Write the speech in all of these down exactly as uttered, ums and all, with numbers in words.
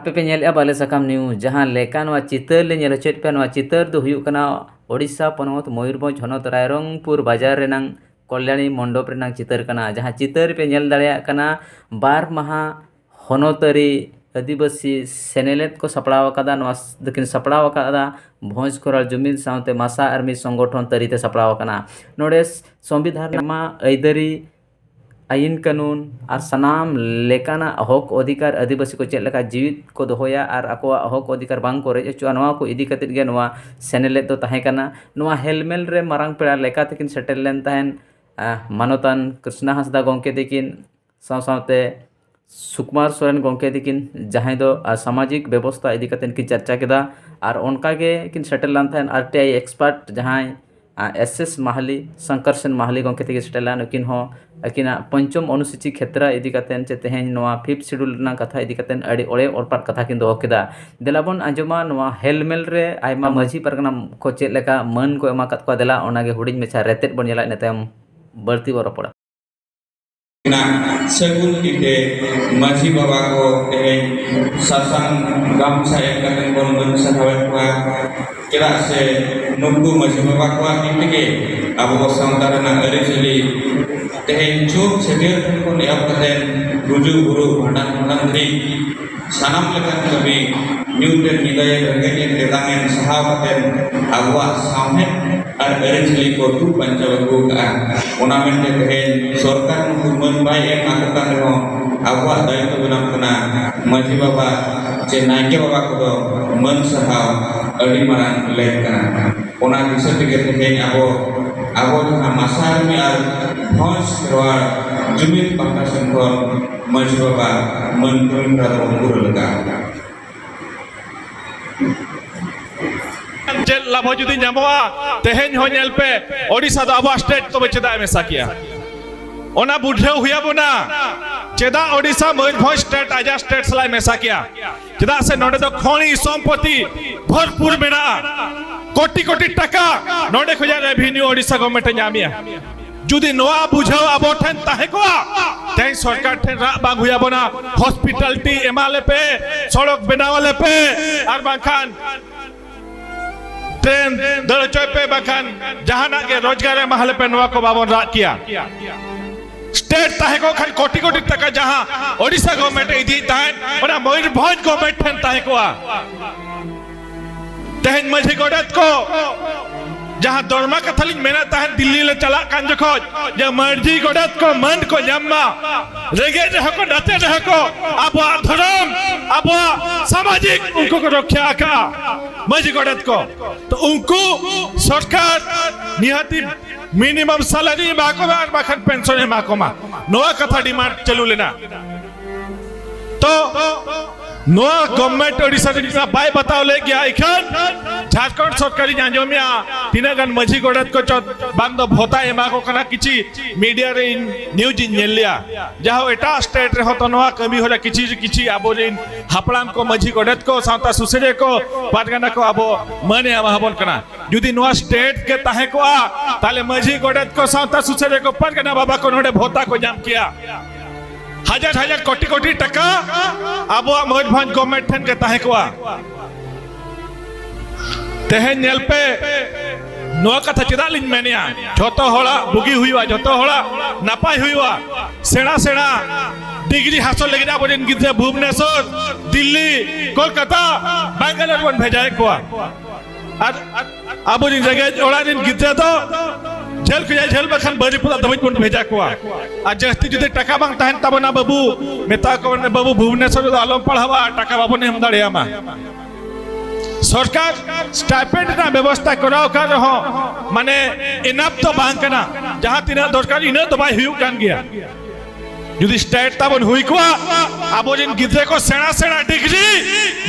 ᱟᱯᱮ ᱯᱮ ᱧᱮᱞᱮᱫᱼᱟ ᱵᱟᱞᱮ ᱥᱟᱠᱟᱢ ᱱᱤᱭᱩᱡᱽ, ᱡᱟᱦᱟᱸ ᱞᱮᱠᱟ ᱱᱚᱣᱟ ᱪᱤᱛᱟᱹᱨ ᱞᱮ ᱧᱮᱞ ᱦᱚᱪᱚᱭᱮᱫ ᱯᱮᱭᱟ, ᱱᱚᱣᱟ ᱪᱤᱛᱟᱹᱨ ᱫᱚ ᱦᱩᱭᱩᱜ ᱠᱟᱱᱟ ᱳᱰᱤᱥᱟ ᱯᱚᱱᱚᱛ ᱢᱚᱭᱩᱨᱵᱷᱚᱸᱡᱽ ᱦᱚᱱᱚᱛ ᱨᱟᱭᱨᱚᱝᱯᱩᱨ ᱵᱟᱡᱟᱨ ᱨᱮᱱᱟᱝ ᱠᱚᱞᱭᱟᱬᱤ ᱢᱚᱱᱰᱚᱯ ᱨᱮᱱᱟᱝ ᱪᱤᱛᱟᱹᱨ ᱠᱟᱱᱟ᱾ ᱡᱟᱦᱟᱸ ᱪᱤᱛᱟᱹᱨ ᱯᱮ ᱧᱮᱞ ᱫᱟᱲᱮᱭᱟᱜ ᱠᱟᱱᱟ, ᱵᱟᱨ ᱢᱟᱦᱟ ᱦᱚᱱᱚᱛᱟᱹᱨᱤ ᱟᱹᱫᱤᱵᱟᱹᱥᱤ ᱥᱮᱱᱮᱞᱮᱫ ᱠᱚ ᱥᱟᱯᱲᱟᱣ ᱟᱠᱟᱫᱟ᱾ ᱱᱚᱣᱟ ᱫᱚᱠᱤᱱ ᱥᱟᱯᱲᱟᱣ ᱟᱠᱟᱫᱟ ᱵᱷᱚᱸᱡᱽ ᱠᱷᱚᱨᱟᱞ ᱡᱩᱢᱤᱫ ᱥᱟᱶᱛᱮ ᱢᱟᱥᱟ ᱟᱨᱢᱤ ᱥᱚᱝᱜᱚᱴᱷᱚᱱ ᱛᱟᱹᱨᱤᱛᱮ ᱥᱟᱯᱲᱟᱣ ᱟᱠᱟᱱᱟ᱾ ᱱᱚᱰᱮ ᱥᱚᱝᱵᱤᱫᱷᱟᱱ ᱨᱮᱢᱟ ᱟᱹᱭᱫᱟᱹᱨᱤ, ᱟᱹᱭᱤᱱ ᱠᱟᱹᱱᱩᱱ ᱟᱨ ᱥᱟᱱᱟᱢ ᱞᱮᱠᱟᱱᱟᱜ ᱦᱚᱠ ᱚᱫᱷᱤᱠᱟᱨ, ᱟᱹᱫᱤᱵᱟᱹᱥᱤ ᱠᱚ ᱪᱮᱫ ᱞᱮᱠᱟ ᱡᱤᱣᱤᱫ ᱠᱚ ᱫᱚᱦᱚᱭᱟ ᱟᱨ ᱟᱠᱚᱣᱟᱜ ᱦᱚᱠ ᱚᱫᱷᱤᱠᱟᱨ ᱵᱟᱝ ᱠᱚ ᱨᱮᱡ ᱦᱚᱪᱚᱜᱼᱟ, ᱱᱚᱣᱟ ᱠᱚ ᱤᱫᱤ ᱠᱟᱛᱮᱫ ᱜᱮ ᱱᱚᱣᱟ ᱥᱮᱱᱮᱞᱮᱫ ᱫᱚ ᱛᱟᱦᱮᱸ ᱠᱟᱱᱟ᱾ ᱱᱚᱣᱟ ᱦᱮᱞᱢᱮᱞ ᱨᱮ ᱢᱟᱨᱟᱝ ᱯᱮᱲᱟ ᱞᱮᱠᱟ ᱛᱮᱠᱤᱱ ᱥᱮᱴᱮᱨ ᱞᱮᱱ ᱛᱟᱦᱮᱸᱫ, ᱟᱦ, ᱢᱟᱱᱚᱛᱟᱱ ᱠᱨᱤᱥᱱᱟ ᱦᱟᱸᱥᱫᱟ ᱜᱚᱢᱠᱮ ᱛᱤᱠᱤᱱ, ᱥᱟᱶ ᱥᱟᱶᱛᱮ ᱥᱩᱠᱩᱢᱟᱨ ᱥᱚᱨᱮᱱ ᱜᱚᱢᱠᱮ ᱛᱤᱠᱤᱱ, ᱡᱟᱦᱟᱸᱭ ᱫᱚ, ᱟᱦ, ᱥᱟᱢᱟᱡᱤᱠ ᱵᱮᱵᱚᱥᱛᱷᱟ ᱤᱫᱤ ᱠᱟᱛᱮᱫ ᱠᱤᱱ ᱪᱟᱨᱪᱟ ᱠᱮᱫᱟ᱾ ᱟᱨ ᱚᱱᱠᱟ ᱜᱮ ᱠᱤᱱ ᱥᱮᱴᱮᱨ ᱞᱮᱱ ᱛᱟᱦᱮᱸᱫ ᱟᱨ ᱴᱤ ᱟᱭ expert, ᱡᱟᱦᱟᱸᱭ, ᱟᱦ, ᱮᱥ ᱮᱥ ᱢᱟᱦᱟᱞᱤ, ᱥᱚᱝᱠᱚᱨ ᱥᱮᱱ ᱢᱟᱦᱟᱞᱤ ᱜᱚᱢᱠᱮ ᱛᱤᱠᱤᱱ ᱥᱮᱴᱮᱨ ᱞᱮᱱ, ᱩᱱᱠᱤᱱ ᱦᱚᱸ ᱟᱹᱠᱤᱱᱟᱜ ᱯᱚᱧᱪᱚᱢ ᱚᱱᱩᱥᱩᱪᱤ ᱠᱷᱮᱛᱨᱟ ᱤᱫᱤ ᱠᱟᱛᱮᱫ ᱪᱮ ᱛᱮᱦᱮᱧ ᱱᱚᱣᱟ fifth schedule ᱨᱮᱱᱟᱜ ᱠᱟᱛᱷᱟ ᱤᱫᱤ ᱠᱟᱛᱮᱫ ᱟᱹᱰᱤ ᱚᱲᱮ ᱚᱲᱯᱟᱫ ᱠᱟᱛᱷᱟ ᱠᱤᱱ ᱫᱚᱦᱚ ᱠᱮᱫᱟ᱾ ᱫᱮᱞᱟ ᱵᱚᱱ ᱟᱸᱡᱚᱢᱟ ᱱᱚᱣᱟ ᱦᱮᱞᱢᱮᱞ ᱨᱮ ᱟᱭᱢᱟ ᱢᱟᱹᱡᱷᱤ ᱯᱟᱨᱜᱟᱱᱟ ᱠᱚ ᱪᱮᱫ ᱞᱮᱠᱟ ᱢᱟᱹᱱ ᱠᱚ ᱮᱢᱟ ᱠᱟᱫ ᱠᱚᱣᱟ᱾ ᱫᱮᱞᱟ ᱚᱱᱟ ᱜᱮ ᱦᱩᱰᱤᱧ ᱢᱟᱪᱷᱟ ᱨᱮᱛᱮᱫ ᱵᱚᱱ ᱧᱮᱞᱟ, ᱤᱱᱟᱹ ᱛᱟᱭᱚᱢ ᱵᱟᱹᱲᱛᱤ ᱵᱚᱱ ᱨᱚᱯᱚᱲᱟ᱾ ᱥᱟᱹᱜᱩᱱ ᱛᱤᱛᱮ ᱢᱟᱹᱡᱷᱤ ᱵᱟᱵᱟ ᱠᱚ ᱛᱮᱦᱮᱧ ᱥᱟᱥᱟᱝ ᱜᱟᱢᱪᱷᱟ ᱮᱢ ᱠᱟᱛᱮ ᱵᱚᱱ ᱢᱟᱹᱱ ᱥᱟᱨᱦᱟᱣᱮᱫ ᱠᱚᱣᱟ᱾ ᱪᱮᱫᱟᱜ ᱥᱮ ᱱᱩᱠᱩ ᱢᱟᱹᱡᱷᱤ ᱵᱟᱵᱟ ᱠᱚᱣᱟᱜ ᱛᱤ ᱛᱮᱜᱮ ᱟᱵᱚ ᱥᱟᱶᱛᱟ ᱨᱮᱱᱟᱜ ᱟᱹᱨᱤᱪᱟᱹᱞᱤ ᱛᱮᱦᱮᱧ ᱪᱷᱩᱛ ᱪᱷᱟᱹᱴᱭᱟᱹᱨ ᱴᱷᱮᱱ ᱠᱷᱚᱱ ᱮᱦᱚᱵ ᱠᱟᱛᱮ ᱜᱩᱡᱩᱜ ᱵᱩᱨᱩ ᱵᱷᱟᱸᱰᱟᱱ ᱵᱷᱟᱸᱰᱟᱱ ᱫᱷᱟᱹᱨᱤᱡ ᱥᱟᱱᱟᱢ ᱞᱮᱠᱟᱱ ᱠᱟᱹᱢᱤ ᱧᱩᱛ ᱮᱱ ᱧᱤᱫᱟᱹᱭᱮᱱ ᱨᱮᱸᱜᱮᱡ ᱮᱱ ᱛᱮᱛᱟᱝ ᱮᱱ ᱥᱟᱦᱟᱣ ᱠᱟᱛᱮ ᱟᱵᱚᱣᱟᱜ ᱥᱟᱶᱦᱮᱫ ᱟᱨ ᱟᱹᱨᱤᱪᱟᱹᱞᱤ ᱠᱚ ᱫᱩᱜ ᱵᱟᱧᱪᱟᱣ ᱟᱹᱜᱩ ᱟᱠᱟᱫᱼᱟ᱾ ᱚᱱᱟ ᱢᱮᱱᱛᱮ ᱛᱮᱦᱮᱧ ᱥᱚᱨᱠᱟᱨ ᱱᱩᱠᱩ ᱢᱟᱹᱱ ᱵᱟᱭ ᱮᱢ ᱟᱠᱚ ᱠᱟᱱ ᱨᱮᱦᱚᱸ ᱟᱵᱚᱣᱟᱜ ᱫᱟᱭᱤᱛᱛᱚ ᱵᱮᱱᱟᱣ ᱠᱟᱱᱟ ᱢᱟᱹᱡᱷᱤ ᱵᱟᱵᱟ ᱪᱮ ᱱᱟᱭᱠᱮ ᱵᱟᱵᱟ ᱠᱚᱫᱚ ᱢᱟᱹᱱ ᱥᱟᱦᱟᱣ ᱟᱹᱰᱤ ᱢᱟᱨᱟᱝ ᱞᱮᱠ ᱠᱟᱱᱟ᱾ ᱚᱱᱟ ᱫᱤᱥᱟᱹ ᱛᱮᱜᱮ ᱛᱮᱦᱮᱧ ᱟᱵᱚ, ᱟᱵᱚ ᱡᱟᱦᱟᱸ ᱢᱟᱥᱟᱨᱢᱤ ᱟᱨ ᱵᱷᱚᱸᱡᱽ ᱠᱷᱮᱨᱣᱟᱲ ᱡᱩᱢᱤᱫ ᱯᱟᱦᱴᱟ ᱥᱮᱱ ᱠᱷᱚᱱ ᱢᱟᱹᱡᱷᱤ ᱵᱟᱵᱟ ᱢᱟᱹᱱ ᱠᱟᱹᱢᱤ ᱦᱚᱨᱟ ᱫᱚᱵᱚᱱ ᱯᱩᱨᱟᱹᱣ ᱞᱮᱫᱟ᱾ ᱪᱮᱫ ᱞᱟᱵᱷ ᱡᱩᱫᱤ ᱧᱟᱢᱚᱜᱼᱟ? ᱛᱮᱦᱮᱧ ᱦᱚᱸ ᱧᱮᱞ ᱯᱮ, ᱳᱰᱤᱥᱟ ᱫᱚ ᱟᱵᱚᱣᱟᱜ ᱥᱴᱮᱴ, ᱛᱚᱵᱮ ᱪᱮᱫᱟᱜ ᱮ ᱢᱮᱥᱟ ᱠᱮᱜᱼᱟ? ᱚᱱᱟ ᱵᱩᱡᱷᱟᱹᱣ ᱦᱩᱭ ᱟᱵᱚᱱᱟ, ᱪᱮᱫᱟᱜ ᱳᱰᱤᱥᱟ ᱢᱚᱭᱩᱨᱵᱷᱚᱸᱡᱽ ᱥᱴᱮᱴ ᱟᱡᱟᱜ ᱥᱴᱮᱴ ᱥᱟᱞᱟᱜ ᱮ ᱢᱮᱥᱟ ᱠᱮᱜᱼᱟ? ᱪᱮᱫᱟᱜ ᱥᱮ ᱱᱚᱰᱮ ᱫᱚ ᱠᱷᱚᱱᱤ ᱥᱚᱢᱯᱚᱛᱤ ᱵᱷᱚᱨᱯᱩᱨ ᱢᱮᱱᱟᱜᱼᱟ, ᱠᱳᱴᱤ ᱠᱳᱴᱤ ᱴᱟᱠᱟ ᱱᱚᱰᱮ ᱠᱷᱚᱱᱟᱜ ᱨᱮᱵᱷᱤᱱᱤᱭᱩ ᱳᱰᱤᱥᱟ ᱜᱚᱵᱷᱢᱮᱱᱴ ᱮ ᱧᱟᱢᱮᱜᱼᱟ᱾ ᱡᱩᱫᱤ ᱱᱚᱣᱟ ᱵᱩᱡᱷᱟᱹᱣ ᱟᱵᱚ ᱴᱷᱮᱱ ᱛᱟᱦᱮᱸ ᱠᱚᱜᱼᱟ, ᱛᱮᱦᱮᱧ ᱥᱚᱨᱠᱟᱨ ᱴᱷᱮᱱ ᱨᱟᱜ ᱵᱟᱝ ᱦᱩᱭ ᱟᱵᱚᱱᱟ, ᱦᱚᱥᱯᱤᱴᱟᱞᱤᱴᱤ ᱮᱢᱟ ᱞᱮᱯᱮ, ᱥᱚᱲᱚᱠ ᱵᱮᱱᱟᱣ ᱟᱞᱮᱯᱮ, ᱟᱨ ᱵᱟᱝᱠᱷᱟᱱ ᱴᱨᱮᱱ ᱫᱟᱹᱲ ᱦᱚᱪᱚᱭ ᱯᱮ, ᱵᱟᱝᱠᱷᱟᱱ ᱡᱟᱦᱟᱱᱟᱜ ᱜᱮ ᱨᱳᱡᱽᱜᱟᱨ ᱮᱢᱟ ᱞᱮᱯᱮ, ᱱᱚᱣᱟ ᱠᱚ ᱵᱟᱵᱚᱱ ᱨᱟᱜ ᱠᱮᱭᱟ᱾ ᱥᱴᱮᱴ ᱛᱟᱦᱮᱸ ᱠᱚᱜ ᱠᱷᱟᱱ ᱠᱳᱴᱤ ᱠᱳᱴᱤ ᱴᱟᱠᱟ ᱡᱟᱦᱟᱸ ᱳᱰᱤᱥᱟ ᱜᱚᱵᱷᱢᱮᱱᱴ ᱮ ᱤᱫᱤᱭᱮᱫ ᱛᱟᱦᱮᱸᱫ, ᱚᱱᱟ ᱢᱚᱭᱩᱨᱵᱷᱚᱸᱡᱽ ᱜᱚᱵᱷᱢᱮᱱᱴ ᱴᱷᱮᱱ ᱛᱟᱦᱮᱸ ᱠᱚᱜᱼᱟ᱾ ᱛᱮᱦᱮᱧ ᱢᱟᱹᱡᱷᱤ ᱜᱚᱰᱮᱛ ᱠᱚ ᱡᱟᱦᱟᱸ ᱫᱚᱨᱢᱟ ᱠᱟᱛᱷᱟ ᱞᱤᱧ ᱢᱮᱱᱮᱫ ᱛᱟᱦᱮᱸᱫ, ᱫᱤᱞᱞᱤ ᱞᱮ ᱪᱟᱞᱟᱜ ᱠᱟᱱ ᱡᱚᱠᱷᱚᱡ, ᱡᱮ ᱢᱟᱹᱡᱷᱤ ᱜᱚᱰᱮᱛ ᱠᱚ ᱢᱟᱹᱱ ᱠᱚ ᱧᱟᱢ ᱢᱟ, ᱨᱮᱸᱜᱮᱡ ᱨᱮᱦᱚᱸ ᱠᱚ, ᱱᱟᱪᱟᱨ ᱨᱮᱦᱚᱸ ᱠᱚ, ᱟᱵᱚᱣᱟᱜ ᱫᱷᱚᱨᱚᱢ, ᱟᱵᱚᱣᱟᱜ ᱥᱟᱢᱟᱡᱤᱠ ᱩᱱᱠᱩ ᱠᱚ ᱨᱚᱠᱷᱟ ᱟᱠᱟᱫᱼᱟ ᱢᱟᱹᱡᱷᱤ ᱜᱚᱰᱮᱛ ᱠᱚ᱾ ᱛᱚ ᱩᱱᱠᱩ ᱥᱚᱨᱠᱟᱨ ᱱᱤᱦᱟᱹᱛᱤ ᱢᱤᱱᱤᱢᱟᱢ ᱥᱮᱞᱟᱨᱤ ᱮᱢᱟ ᱠᱚᱢᱟ, ᱟᱨ ᱵᱟᱠᱷᱟᱱ ᱯᱮᱱᱥᱚᱱ ᱮᱢᱟ ᱠᱚᱢᱟ, ᱱᱚᱣᱟ ᱠᱟᱛᱷᱟ ᱰᱤᱢᱟᱱᱰ ᱪᱟᱹᱞᱩ ᱞᱮᱱᱟ᱾ ᱛᱚ ᱱᱚᱣᱟ ᱜᱚᱵᱷᱢᱮᱱᱴ ᱳᱰᱤᱥᱟ ᱨᱮ ᱱᱤᱛᱚᱜ ᱵᱟᱭ ᱵᱟᱛᱟᱣ ᱞᱮᱫ ᱜᱮᱭᱟ, ᱤᱠᱷᱟᱹᱱ ᱡᱷᱟᱲᱠᱷᱚᱸᱰ ᱥᱚᱨᱠᱟᱨᱤᱧ ᱟᱸᱡᱚᱢᱮᱜᱼᱟ, ᱛᱤᱱᱟᱹᱜ ᱜᱟᱱ ᱢᱟᱹᱡᱷᱤ ᱜᱚᱰᱮᱛ ᱠᱚ ᱪᱚ ᱵᱟᱝ ᱫᱚ ᱵᱷᱚᱛᱟ ᱮᱢᱟ ᱠᱚ ᱠᱟᱱᱟ, ᱠᱤᱪᱷᱤ ᱢᱤᱰᱤᱭᱟ ᱨᱮ ᱤᱧ ᱱᱤᱭᱩᱡᱽ ᱤᱧ ᱧᱮᱞ ᱞᱮᱜᱼᱟ᱾ ᱡᱟᱦᱳ, ᱮᱴᱟᱜ ᱥᱴᱮᱴ ᱨᱮᱦᱚᱸ ᱛᱚ ᱱᱚᱣᱟ ᱠᱟᱹᱢᱤ ᱦᱚᱨᱟ ᱠᱤᱪᱷᱤ ᱠᱤᱪᱷᱤ ᱟᱵᱚᱨᱮᱱ ᱦᱟᱯᱲᱟᱢ ᱠᱚ, ᱢᱟᱹᱡᱷᱤ ᱜᱚᱰᱮᱛ ᱠᱚ, ᱥᱟᱶᱛᱟ ᱥᱩᱥᱟᱹᱨᱤᱭᱟᱹ ᱠᱚ, ᱯᱟᱨᱜᱟᱱᱟ ᱠᱚ ᱟᱵᱚ ᱢᱟᱹᱱ ᱮ ᱮᱢᱟ ᱵᱚᱱ ᱠᱟᱱᱟ᱾ ᱡᱩᱫᱤ ᱱᱚᱣᱟ ᱥᱴᱮᱴ ᱜᱮ ᱛᱟᱦᱮᱸ ᱠᱚᱜᱼᱟ, ᱛᱟᱦᱞᱮ ᱢᱟᱹᱡᱷᱤ ᱜᱚᱰᱮᱛ ᱠᱚ, ᱥᱟᱶᱛᱟ ᱥᱩᱥᱟᱹᱨᱤᱭᱟᱹ ᱠᱚ, ᱯᱟᱨᱜᱟᱱᱟ ᱵᱟᱵᱟ ᱠᱚ ᱱᱚᱰᱮ ᱵᱷᱚᱛᱟ ᱠᱚ ᱧᱟᱢ ᱠᱮᱭᱟ᱾ ᱦᱟᱡᱟᱨ ᱦᱟᱡᱟᱨ ᱠᱳᱴᱤ ᱠᱳᱴᱤ ᱴᱟᱠᱟ ᱟᱵᱚᱣᱟᱜ ᱢᱚᱭᱩᱨᱵᱷᱚᱸᱡᱽ ᱜᱚᱵᱷᱢᱮᱱᱴ ᱴᱷᱮᱱ ᱜᱮ ᱛᱟᱦᱮᱸ ᱠᱚᱜᱼᱟ᱾ ᱛᱮᱦᱮᱧ ᱧᱮᱞ ᱯᱮ, ᱱᱚᱣᱟ ᱠᱟᱛᱷᱟ ᱪᱮᱫᱟᱜ ᱞᱤᱧ ᱢᱮᱱᱮᱜᱼᱟ? ᱡᱷᱚᱛᱚ ᱦᱚᱲᱟᱜ ᱵᱩᱜᱤ ᱦᱩᱭᱩᱜᱼᱟ, ᱡᱷᱚᱛᱚ ᱦᱚᱲᱟᱜ ᱱᱟᱯᱟᱭ ᱦᱩᱭᱩᱜᱼᱟ᱾ ᱥᱮᱬᱟ ᱥᱮᱬᱟ ᱰᱤᱜᱽᱨᱤ ᱦᱟᱥᱚᱞ ᱞᱟᱹᱜᱤᱫ ᱟᱵᱚᱨᱮᱱ ᱜᱤᱫᱽᱨᱟᱹ ᱵᱷᱩᱵᱽᱱᱮᱥᱚᱨ, ᱫᱤᱞᱞᱤ, ᱠᱳᱞᱠᱟᱛᱟ, ᱵᱮᱝᱜᱟᱞᱳᱨ ᱵᱚᱱ ᱵᱷᱮᱡᱟᱭᱮᱫ ᱠᱚᱣᱟ᱾ ᱟᱨ ᱟᱵᱚᱨᱮᱱ ᱨᱮᱸᱜᱮᱡ ᱚᱲᱟᱜ ᱨᱮᱱ ᱜᱤᱫᱽᱨᱟᱹ ᱫᱚ ᱡᱷᱟᱹᱞ ᱠᱷᱚᱱᱟᱜ ᱡᱷᱟᱹᱞ, ᱵᱟᱠᱷᱟᱱ ᱵᱟᱹᱨᱤᱯᱟᱫᱟ ᱫᱷᱟᱹᱵᱤᱡ ᱵᱚᱱ ᱵᱷᱮᱡᱟ ᱠᱚᱣᱟ᱾ ᱟᱨ ᱡᱟᱹᱥᱛᱤ ᱡᱩᱫᱤ ᱴᱟᱠᱟ ᱵᱟᱝ ᱛᱟᱦᱮᱱ ᱛᱟᱵᱚᱱᱟ ᱵᱟᱹᱵᱩ, ᱢᱮᱛᱟ ᱠᱚ ᱵᱚᱱ, "ᱵᱟᱹᱵᱩ, ᱵᱷᱩᱵᱽᱱᱮᱥᱚᱨ ᱨᱮᱫᱚ ᱟᱞᱚᱢ ᱯᱟᱲᱦᱟᱣᱟ, ᱴᱟᱠᱟ ᱵᱟᱵᱚᱱ ᱮᱢ ᱫᱟᱲᱮᱭᱟᱢᱟ᱾" ᱥᱚᱨᱠᱟᱨ ᱥᱴᱟᱭᱯᱮᱱᱰ ᱨᱮᱱᱟᱜ ᱵᱮᱵᱚᱥᱛᱷᱟ ᱠᱚᱨᱟᱣ ᱠᱟᱜ ᱨᱮᱦᱚᱸ, ᱢᱟᱱᱮ, ᱮᱱᱟᱯ ᱫᱚ ᱵᱟᱝ ᱠᱟᱱᱟ᱾ ᱡᱟᱦᱟᱸ ᱛᱤᱱᱟᱹᱜ ᱫᱚᱨᱠᱟᱨ, ᱤᱱᱟᱹᱜ ᱫᱚ ᱵᱟᱭ ᱦᱩᱭᱩᱜ ᱠᱟᱱ ᱜᱮᱭᱟ᱾ ᱡᱩᱫᱤ ᱥᱴᱮᱴ ᱛᱟᱵᱚᱱ ᱦᱩᱭ ᱠᱚᱜᱼᱟ, ᱟᱵᱚᱨᱮᱱ ᱜᱤᱫᱽᱨᱟᱹ ᱠᱚ ᱥᱮᱬᱟ ᱥᱮᱬᱟ ᱰᱤᱜᱽᱨᱤ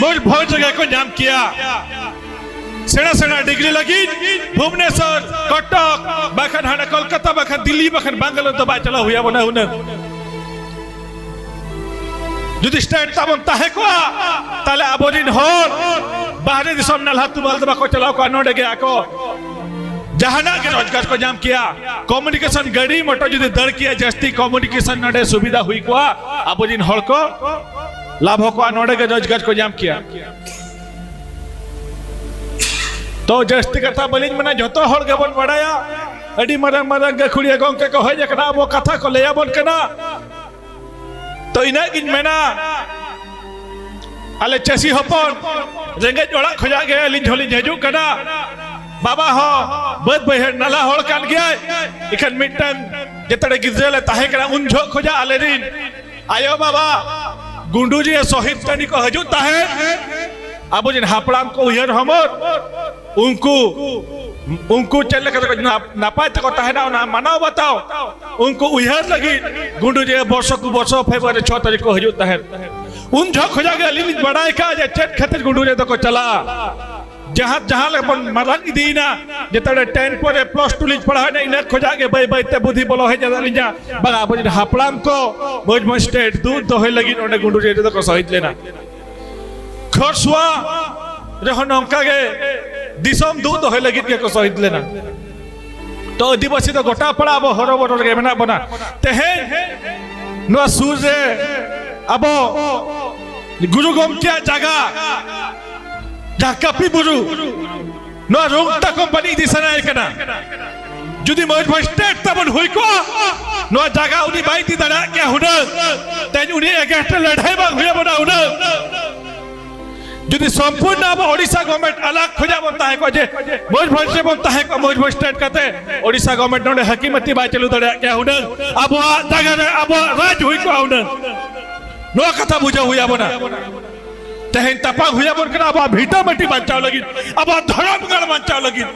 ᱢᱚᱭᱩᱨᱵᱷᱚᱸᱡᱽ ᱨᱮᱜᱮ ᱠᱚ ᱧᱟᱢ ᱠᱮᱭᱟ᱾ ᱥᱮᱬᱟ ᱥᱮᱬᱟ ᱰᱤᱜᱽᱨᱤ ᱞᱟᱹᱜᱤᱫ ᱵᱷᱩᱵᱽᱱᱮᱥᱚᱨ, ᱠᱚᱴᱚᱠ, ᱵᱟᱠᱷᱟᱱ ᱦᱟᱱᱟ ᱠᱳᱞᱠᱟᱛᱟ, ᱵᱟᱠᱷᱟᱱ ᱫᱤᱞᱞᱤ, ᱵᱟᱠᱷᱟᱱ ᱵᱟᱝᱜᱟᱞᱳᱨ ᱫᱚ ᱵᱟᱭ ᱪᱟᱞᱟᱣ ᱦᱩᱭ ᱟᱵᱚᱱᱟ ᱦᱩᱱᱟᱹᱝ᱾ ᱡᱩᱫᱤ ᱥᱴᱮᱴ ᱛᱟᱵᱚᱱ ᱛᱟᱦᱮᱸ ᱠᱚᱜᱼᱟ, ᱛᱟᱦᱞᱮ ᱟᱵᱚᱨᱮᱱ ᱦᱚᱲ ᱵᱟᱦᱨᱮ ᱫᱤᱥᱚᱢ ᱱᱟᱞᱦᱟ ᱛᱩᱢᱟᱹᱞ ᱫᱚ ᱵᱟᱠᱚ ᱪᱟᱞᱟᱣ ᱠᱚᱜᱼᱟ, ᱱᱚᱰᱮ ᱜᱮ ᱟᱠᱚ ᱡᱟᱦᱟᱱᱟᱜ ᱜᱮ ᱨᱳᱡᱽᱜᱟᱨ ᱠᱚ ᱧᱟᱢ ᱠᱮᱭᱟ᱾ ᱠᱚᱢᱭᱩᱱᱤᱠᱮᱥᱚᱱ ᱜᱟᱹᱰᱤ ᱢᱚᱴᱚᱨ ᱡᱩᱫᱤ ᱫᱟᱹᱲ ᱠᱮᱭᱟ, ᱡᱟᱹᱥᱛᱤ ᱠᱚᱢᱭᱩᱱᱤᱠᱮᱥᱚᱱ ᱱᱚᱰᱮ ᱥᱩᱵᱤᱫᱷᱟ ᱦᱩᱭ ᱠᱚᱜᱼᱟ, ᱟᱵᱚ ᱨᱮᱱ ᱦᱚᱲ ᱠᱚ ᱞᱟᱵᱷ ᱠᱚᱜᱼᱟ, ᱱᱚᱰᱮ ᱜᱮ ᱨᱳᱡᱽᱜᱟᱨ ᱠᱚ ᱧᱟᱢ ᱠᱮᱭᱟ᱾ ᱛᱚ ᱡᱟᱹᱥᱛᱤ ᱠᱟᱛᱷᱟ ᱵᱟᱹᱞᱤᱧ ᱢᱮᱱᱟ, ᱡᱷᱚᱛᱚ ᱦᱚᱲ ᱜᱮᱵᱚᱱ ᱵᱟᱲᱟᱭᱟ, ᱟᱹᱰᱤ ᱢᱟᱨᱟᱝ ᱢᱟᱨᱟᱝ ᱜᱟᱹᱠᱷᱩᱲᱤᱭᱟᱹ ᱜᱚᱢᱠᱮ ᱠᱚ ᱦᱮᱡ ᱟᱠᱟᱱᱟ, ᱟᱵᱚ ᱠᱟᱛᱷᱟ ᱠᱚ ᱞᱟᱹᱭ ᱟᱵᱚᱱ ᱠᱟᱱᱟ᱾ ᱛᱚ ᱤᱱᱟᱹᱜ ᱜᱤᱧ ᱢᱮᱱᱟ, ᱟᱞᱮ ᱪᱟᱹᱥᱤ ᱦᱚᱯᱚᱱ, ᱨᱮᱸᱜᱮᱡ ᱚᱲᱟᱜ ᱠᱷᱚᱱᱟᱜ ᱜᱮ ᱟᱹᱞᱤᱧ ᱦᱚᱸᱞᱤᱧ ᱦᱤᱡᱩᱜ ᱠᱟᱱᱟ᱾ ᱵᱟᱵᱟ ᱦᱚᱸ ᱵᱟᱹᱫᱽ ᱵᱟᱹᱭᱦᱟᱹᱲ ᱱᱟᱞᱦᱟ ᱦᱚᱲ ᱠᱟᱱ ᱜᱮᱭᱟᱭ, ᱤᱠᱷᱟᱹᱱ ᱢᱤᱫᱴᱟᱝ ᱡᱮᱛᱮ ᱜᱤᱫᱽᱨᱟᱹ ᱞᱮ ᱛᱟᱦᱮᱸ ᱠᱟᱱᱟ, ᱩᱱ ᱡᱚᱦᱚᱜ ᱠᱷᱚᱱᱟᱜ ᱟᱞᱮ ᱨᱮᱱ ᱟᱭᱳ ᱵᱟᱵᱟ ᱜᱩᱸᱰᱩᱨᱤᱭᱟᱹ ᱥᱚᱦᱤᱫ ᱴᱟᱺᱰᱤ ᱠᱚ ᱦᱤᱡᱩᱜ ᱛᱟᱦᱮᱸᱫ᱾ ᱟᱵᱚ ᱨᱮᱱ ᱦᱟᱯᱲᱟᱢ ᱠᱚ ᱩᱭᱦᱟᱹᱨ ᱦᱚᱢᱚᱨ, ᱩᱱᱠᱩ, ᱩᱱᱠᱩ ᱪᱮᱫ ᱞᱮᱠᱟ ᱛᱮᱠᱚ ᱱᱟᱯ-, ᱱᱟᱯᱟᱭ ᱛᱮᱠᱚ ᱛᱟᱦᱮᱱᱟ, ᱚᱱᱟ ᱢᱟᱱᱟᱣ ᱵᱟᱛᱟᱣ, ᱩᱱᱠᱩ ᱩᱭᱦᱟᱹᱨ ᱞᱟᱹᱜᱤᱫ ᱜᱩᱸᱰᱩᱨᱤᱭᱟᱹ ᱵᱚᱨᱥᱚ ᱠᱩ ᱵᱚᱨᱥᱚ ᱯᱷᱮᱵᱽᱨᱩᱣᱟᱨᱤ ᱪᱷᱚ ᱛᱟᱹᱨᱤᱠᱷ ᱠᱚ ᱦᱤᱡᱩᱜ ᱛᱟᱦᱮᱸᱫ᱾ ᱩᱱ ᱡᱚᱦᱚᱜ ᱠᱷᱚᱱᱟᱜ ᱜᱮ ᱟᱹᱞᱤᱧ ᱞᱤᱧ ᱵᱟᱲᱟᱭ ᱠᱟᱜᱼᱟ ᱡᱮ ᱪᱮᱫ ᱠᱷᱟᱹᱛᱤᱨ ᱜᱩᱸᱰᱩᱨᱤᱭᱟᱹ ᱫᱚᱠᱚ ᱪᱟᱞᱟᱜᱼᱟ᱾ ᱡᱟᱦᱟᱸ, ᱡᱟᱦᱟᱸ ᱞᱮᱠᱟ ᱵᱚᱱ ᱢᱟᱨᱟᱝ ᱤᱫᱤᱭᱮᱱᱟ, ᱡᱮᱛᱮ ten ᱯᱚᱨᱮ plus two ᱞᱤᱧ ᱯᱟᱲᱦᱟᱣᱮᱱᱟ, ᱤᱱᱟᱹ ᱠᱷᱚᱱᱟᱜ ᱜᱮ ᱵᱟᱹᱭ ᱵᱟᱹᱭ ᱛᱮ ᱵᱩᱫᱷᱤ ᱵᱚᱞᱚ ᱦᱮᱡ ᱮᱱ ᱛᱟᱹᱞᱤᱧᱟ᱾ ᱵᱟᱝᱟ, ᱟᱵᱚ ᱨᱮᱱ ᱦᱟᱯᱲᱟᱢ ᱠᱚ ᱢᱚᱭᱩᱨᱵᱷᱚᱸᱡᱽ state ᱫᱩᱜ ᱫᱚᱦᱚᱭ ᱞᱟᱹᱜᱤᱫ ᱚᱸᱰᱮ ᱜᱩᱸᱰᱩᱨᱤᱭᱟᱹ ᱨᱮᱫᱚ ᱠᱚ ᱥᱚᱦᱤᱫ ᱞᱮᱱᱟ᱾ ᱠᱷᱚᱨᱥᱚᱣᱟ ᱨᱮᱦᱚᱸ ᱱᱚᱝᱠᱟ ᱜᱮ ᱫᱤᱥᱚᱢ ᱫᱩᱜ ᱫᱚᱦᱚᱭ ᱞᱟᱹᱜᱤᱫ ᱜᱮᱠᱚ ᱥᱚᱦᱤᱫ ᱞᱮᱱᱟ᱾ ᱛᱚ ᱟᱹᱫᱤᱵᱟᱹᱥᱤ ᱫᱚ ᱜᱚᱴᱟ ᱯᱟᱲᱟ ᱟᱵᱚ ᱦᱚᱨᱚᱵᱚᱨᱚ ᱨᱮᱜᱮ ᱢᱮᱱᱟᱜ ᱵᱚᱱᱟ᱾ ᱛᱮᱦᱮᱧ ᱱᱚᱣᱟ ᱥᱩᱨ ᱨᱮ ᱟᱵᱚ ᱜᱩᱨᱩ ᱜᱚᱢᱠᱮᱭᱟᱜ ᱡᱟᱭᱜᱟ, ᱡᱟᱦᱟᱸ ᱠᱟᱹᱯᱤ ᱵᱩᱨᱩ, ᱱᱚᱣᱟ ᱨᱚᱝᱛᱟ ᱠᱳᱢᱯᱟᱱᱤ ᱤᱫᱤ ᱥᱟᱱᱟᱭᱮ ᱠᱟᱱᱟ᱾ ᱡᱩᱫᱤ ᱢᱚᱭᱩᱨᱵᱷᱚᱸᱡᱽ state ᱛᱟᱵᱚᱱ ᱦᱩᱭ ᱠᱚᱜᱼᱟ, ᱱᱚᱣᱟ ᱡᱟᱭᱜᱟ ᱩᱱᱤ ᱵᱟᱭ ᱤᱫᱤ ᱫᱟᱲᱮᱭᱟᱜ ᱠᱮᱭᱟ ᱦᱩᱱᱟᱹᱝ᱾ ᱛᱮᱦᱮᱧ ᱩᱱᱤ against ᱨᱮ ᱞᱟᱹᱲᱦᱟᱹᱭ ᱵᱟᱝ ᱦᱩᱭ ᱟᱵᱚᱱᱟ ᱦᱩᱱᱟᱹᱝ᱾ ᱡᱩᱫᱤ ᱥᱚᱢᱯᱩᱨᱱᱚ ᱟᱵᱚ ᱳᱰᱤᱥᱟ government ᱟᱞᱟᱜᱽ ᱠᱷᱚᱱᱟᱜ ᱵᱚᱱ ᱛᱟᱦᱮᱸ ᱠᱚᱜᱼᱟ, ᱡᱮ ᱢᱚᱭᱩᱨᱵᱷᱚᱸᱡᱽ ᱨᱮᱵᱚᱱ ᱛᱟᱦᱮᱸ ᱠᱚᱜᱼᱟ, ᱢᱚᱭᱩᱨᱵᱷᱚᱸᱡᱽ state ᱠᱟᱛᱮ ᱳᱰᱤᱥᱟ government ᱱᱚᱰᱮ ᱦᱟᱹᱠᱤᱢᱟᱹᱛᱤ ᱵᱟᱭ ᱪᱟᱹᱞᱩ ᱫᱟᱲᱮᱭᱟᱜ ᱠᱮᱭᱟ ᱦᱩᱱᱟᱹᱝ, ᱟᱵᱚᱣᱟᱜ ᱡᱟᱭᱜᱟ ᱨᱮ ᱟᱵᱚᱣᱟᱜ ᱨᱟᱡᱽ ᱦᱩᱭ ᱠᱚᱜᱼᱟ ᱦᱩᱱᱟᱹᱝ᱾ ᱱᱚᱣᱟ ᱠᱟᱛᱷᱟ ᱵᱩᱡᱷᱟᱹᱣ ᱦᱩᱭ ᱟᱵᱚᱱᱟ᱾ ᱛᱮᱦᱮᱧ ᱛᱟᱯᱟᱢ ᱦᱩᱭ ᱟᱵᱚᱱ ᱠᱟᱱᱟ ᱟᱵᱚᱣᱟᱜ ᱵᱷᱤᱴᱟᱹ ᱢᱟᱹᱴᱤ ᱵᱟᱧᱪᱟᱣ ᱞᱟᱹᱜᱤᱫ, ᱟᱵᱚᱣᱟᱜ ᱫᱷᱚᱨᱚᱢ ᱜᱟᱲ ᱵᱟᱧᱪᱟᱣ ᱞᱟᱹᱜᱤᱫ᱾